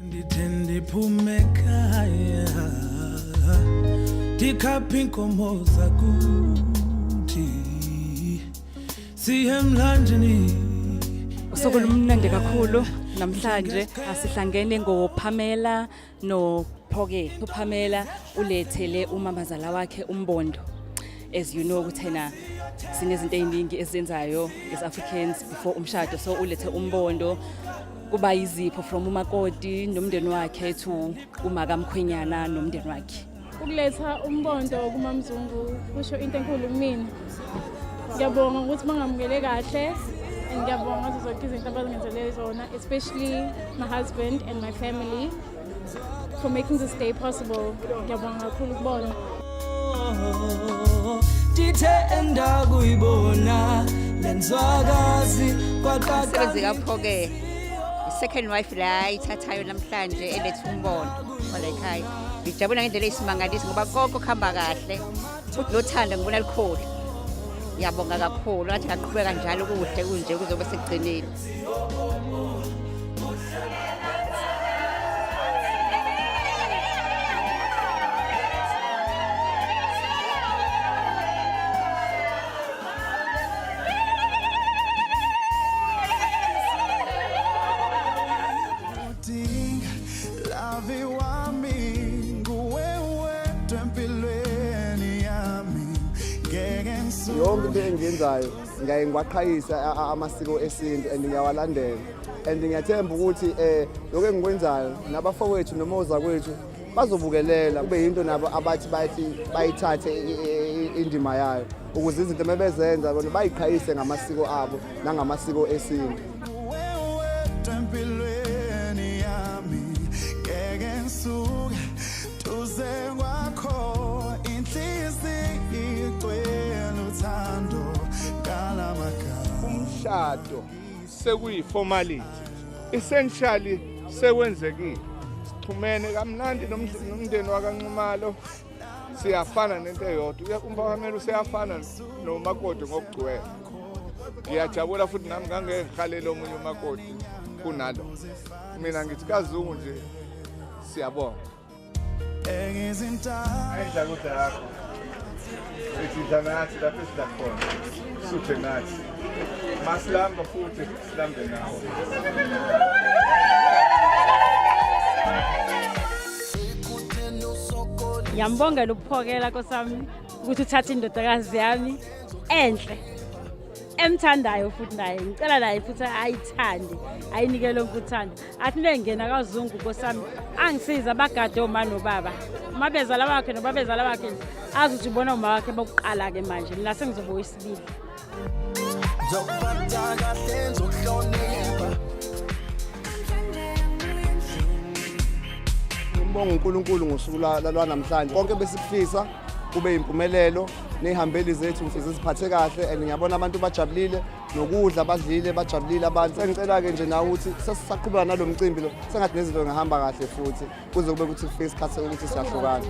Ndithe ndiphume ekhaya ndikhapha iinkomo zakuthi siye emlanjeni. Usuku lumnandi kakhulu namhlanje, asihlangene ngoPamela noPhoke. UPamela ulethele umamazala wakhe umbondo. As you know ukuthi na sinezinto eziningi ezenzayo as Africans before umshado, so ulethe umbondo kuba yizipho from umakoti nomndeni wakhe to umakamkhwenyana nomndeni wakhe. Ukuletha umbondo kuMamzungu kusho into enkulu kumina. Ngiyabonga ukuthi bangamukele kahle and ngiyabonga ngazo zonke izinto abazingenzele zona, especially my husband and my family for making this day possible. Ngiyabonga kakhulu kubona. Ndithe endakuyibona lenzwakazi. Umsebenzi kaPhoke, i-second wife la ayithathayo namhlanje, eletha umbono wala ekhaya. Ngijabula ngendlela eyisimangaliso ngoba konke kuhamba kahle futhi nothando ngibona likhulu. Ngiyabonga kakhulu, ngathi ngaqhubeka njalo kuhle kunje kuzobe sekugcineni. Dinga lavi wami, nguwe wedwa empilweni yami, ngeke ngisuke. Yonke into engiyenzayo ngiyaye ngiwaqhayisa amasiko esintu and ngiyawalandela and ngiyathemba ukuthi lokho engikwenzayo nabafowethu noma ozakwethu bazobukelela, kube yinto nabo abathi bathi bayithathe indima yayo ukuze izinto mebezenza bona bayiqhayise ngamasiko abo nangamasiko esintu. Nguwe wedwa empilweni yami, ngeke ngisuke duze kwakho, inhliziyo igcwele uthando ngalamagama. Umshado sekuyi-formality, essentially sekwenzekile. Sixhumene kamnandi nomndeni wakaNxumalo, siyafana nento eyodwa. Umfakamela useyafana nomakoti ngokugcwele. Ngiyajabula futhi nami ngangeke ngihalele omunye umakoti kunalo. Mina ngithi kaZungu nje siyabonga. Ayidla kudla yakho. Sidla nathi lapho esidla khona. Suthe nathi. Masilamba futhi silambe nawe. Ngiyambongela ukuphokela nkosami ukuthi uthathe indodakazi yami enhle emthandayo, futhi naye ngicela naye futhi ayithande, ayinike lonke uthando. Athi mengena kaZungu nkosami angisize abagade oma nobaba, umabezala wakhe nobabezala wakhe nje, azi ukuthi ubona uma wakhe bokuqala-ke manje, mina sengizobe owesibili. Nzokuphatha kahle, nzokuhlonipha. Ngibonga uNkulunkulu ngosuku lwanamhlanje, konke besikufisa kube impumelelo, ney'hambeli zethu ngifisa ziphathe kahle and ngiyabona abantu bajabulile, nokudla badlile bajabulile abantu. Sengicela-ke nje nawe ukuthi sesisaqhubeka nalo mcimbi lo, sengathi nezinto ngihamba kahle futhi kuze kube ukuthi kufike isikhathi sokuthi siyahlukana.